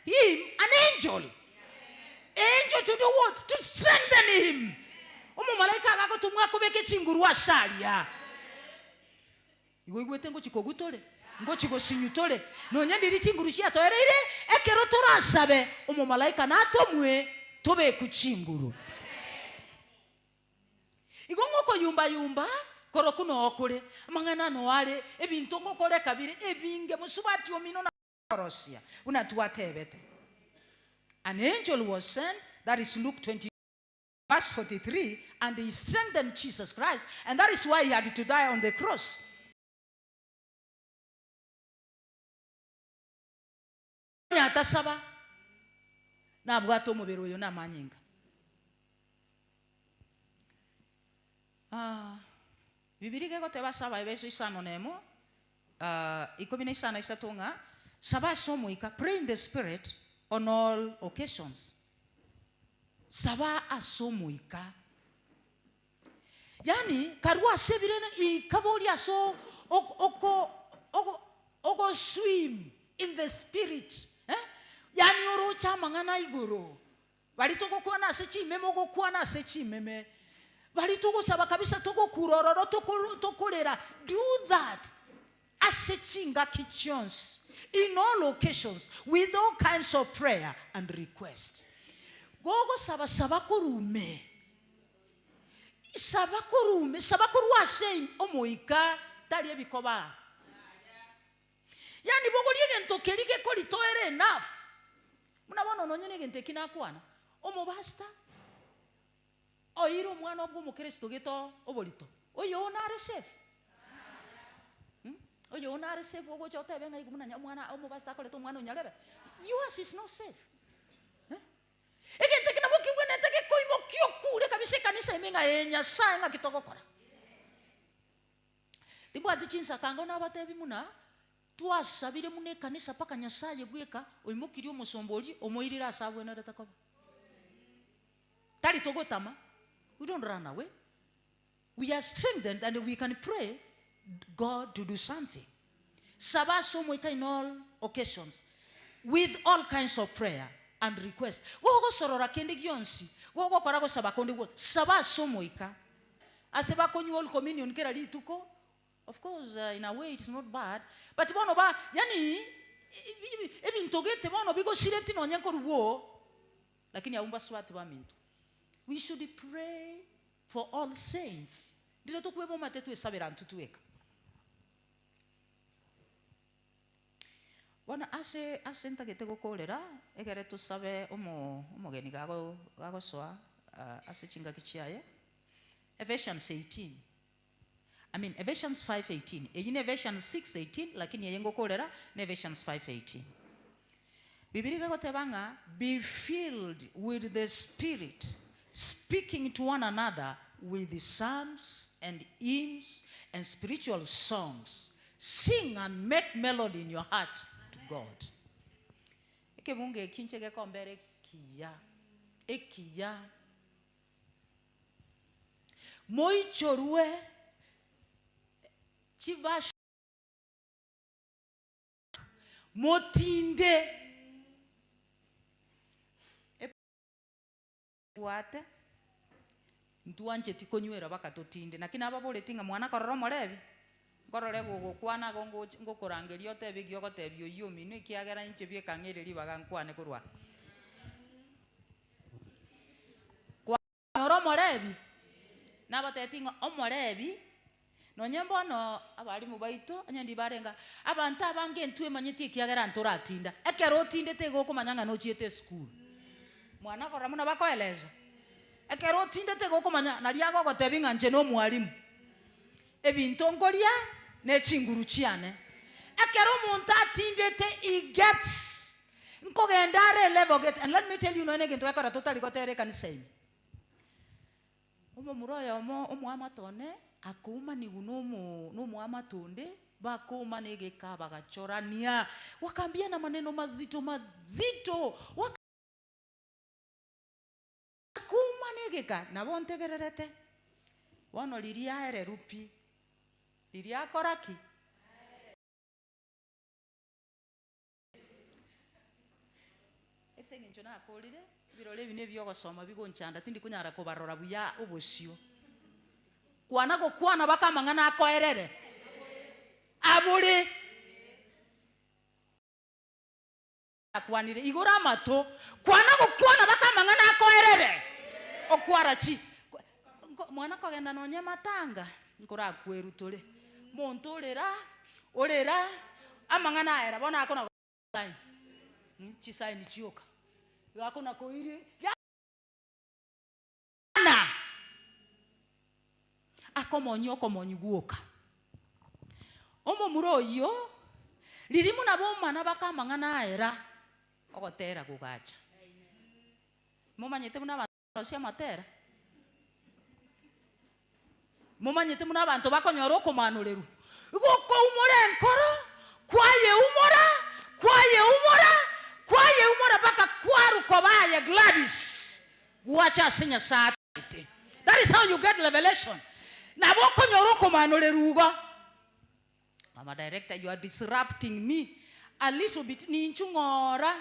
him an angel. Angel to do what? To strengthen him. Omomalaika agagotomwa akobeke chinguru ase aria. Igo oigwete ngochia kogwa tore, ngochia gosinywa tore, nonya ndiri chinguru chiatoereire, ekero torasabe omomalaika natomwe tobekwe chinguru. Igo ngokoyumba-yumba korokwo noo kore, amang'ana noo are, ebinto ngokoreka bire ebinge, mosubati omino na korosia, buna twatebete. An angel was sent, that is Luke 20 verse 43, and he strengthened Jesus Christ, and that is why he had to die on the cross. Onye atasaba, nabwate omobere oyo namanyinga. Ah, Bibilia iga egoteba ase Abaefeso isano nemo, ah, ikomi na isano na isato ng'a, Saba ase Omoika, pray in the Spirit on all occasions. Saba ase Omoika. Yaani karue ase ebirene ika boria ase oko ogo swim in the spirit eh, yaani oroche amang'ana igoro, baria togokwana ase chimeme ogokwana ase chimeme, baria togosaba kabisa togokura ororo tokorera, do that ase chingaki chionsi, in all occasions, with all kinds of prayer and request. Gogosaba saba korwa ime. Saba korwa ime, saba korwa ase omoika, tari ebikoba. Yaani bogoria egento keria gekoritoera enough. Buna bono nonye negento eki nakwana, omopastor oeire omwana bw'omokristo gete oborito, oyoo nare safe? Oyoo nare safe ogocha otebe ng'a igo buna omwana omopastor akorete omwana onyarebe? Yours is not safe. Egento eke nabo kegwenerete gekoimokia okure kabisa ekanisa ime ng'a ee Nyasae ng'aki togokora. Timbwati chinsaka ango nabatebi muna twasabire muna ekanisa mpaka Nyasaye bweka oimokirie omosomba oria omoirire ase agwenerete koba. Tari togotama, we don't run away. We are strengthened and we can pray God to do something. Saba ase Omoika in all occasions with all kinds of prayer and request. Gogosorora kende gionsi, gogokora gosaba konde gwonsi, saba ase Omoika. Ase bakonywa Holy Communion kera rituko, of course in a way it is not bad, but bono ba yaani ebinto gete bono bigosireti nonye nkorwa oo, lakini abwo mbasubati baminto. We should pray for all saints, ndire tokweba omate twesabere antwe tweka. Bono ase ase ntagete gokorera, egere tosabe omo omogeni gago gagosoa ase chingaki chiaye, Ephesians 18, I mean Ephesians 5:18, eyio ne Ephesians 6:18 lakini eye ngokorera ne Ephesians 5:18. Bibilia iga egoteba ng'a be filled with the spirit, speaking to one another with psalms and hymns and spiritual songs, sing and make melody in your heart to God. Ekebungo eki inche gekombera ekiya, ekiya. Moichorwe chiversion. Motinde ebwate, ntwancheti konywera baka totinde. Naki nababoreti ng'a mwana korora omorebi, nkorore gogokwana igo ngochi ngokorangeria otebe ekiya ogotebia oyio omino ekiagera inche bieka ng'eire ribaga nkwane korwa aa. Kwanyora omorebi? Nabatebetie ng'a omorebi, nonye mbono abalimu baito onye ndibarenge aa, abanto abange ntwemanyeti ekiagera ntoratinda. Ekero otindete igo okomanya ng'a nochiete esukuru. Mwana korora buna bakoeleza, ekero otindete igo okomanya naria agogotebia ng'a inche nomwalimu, ebinto nkoria ne chinguru chiane. Ekero omonto atindete he gets Nkogenda are elevel gete and let me tell you nonya negento gekora totari gotera ekanisa ime. Omomura oyomo omoamate one akoumanigwa nomo nomoamate onde bakoumana egeka bagachorania wakambiana maneno mazito mazito waka Akoumana egeka nabo ntegererete bono riria aererwe pi riria akora ki? Ase eng'encho nakorire, ebirori ebi nebi'ogosoma bigonchanda, tindi konyara kobarora buya obosio. Kwana gokwana baka amang'ana akoerere abore. Akwanire igoro amato, kwana gokwana baka amang'ana akoerere. Okwara chi mwana kogenda nonya ematanga, nkorakwerwe tore. Monto orera, orera, amang'ana aera, bono akona sign, chisign chioka, iga akona koiria yana akomonyia okomonyi gwoka. Omomura oyio riria buna bomana baka amang'ana aera, ogotera gogacha. Momanyete buna abanto barosia amatera? Momanyete buna abanto bakonyora okomanorerwa? Igo okoumora enkoro, kwayeumora, kwayeumora, kwayeumora mpaka kwarwa koba aye Gladys, gwacha ase Nyasae atagete. That is how you get revelation. Nabo okonyora okomanorerwa igo. Mama director you are disrupting me a little bit, ninchu ng'ora.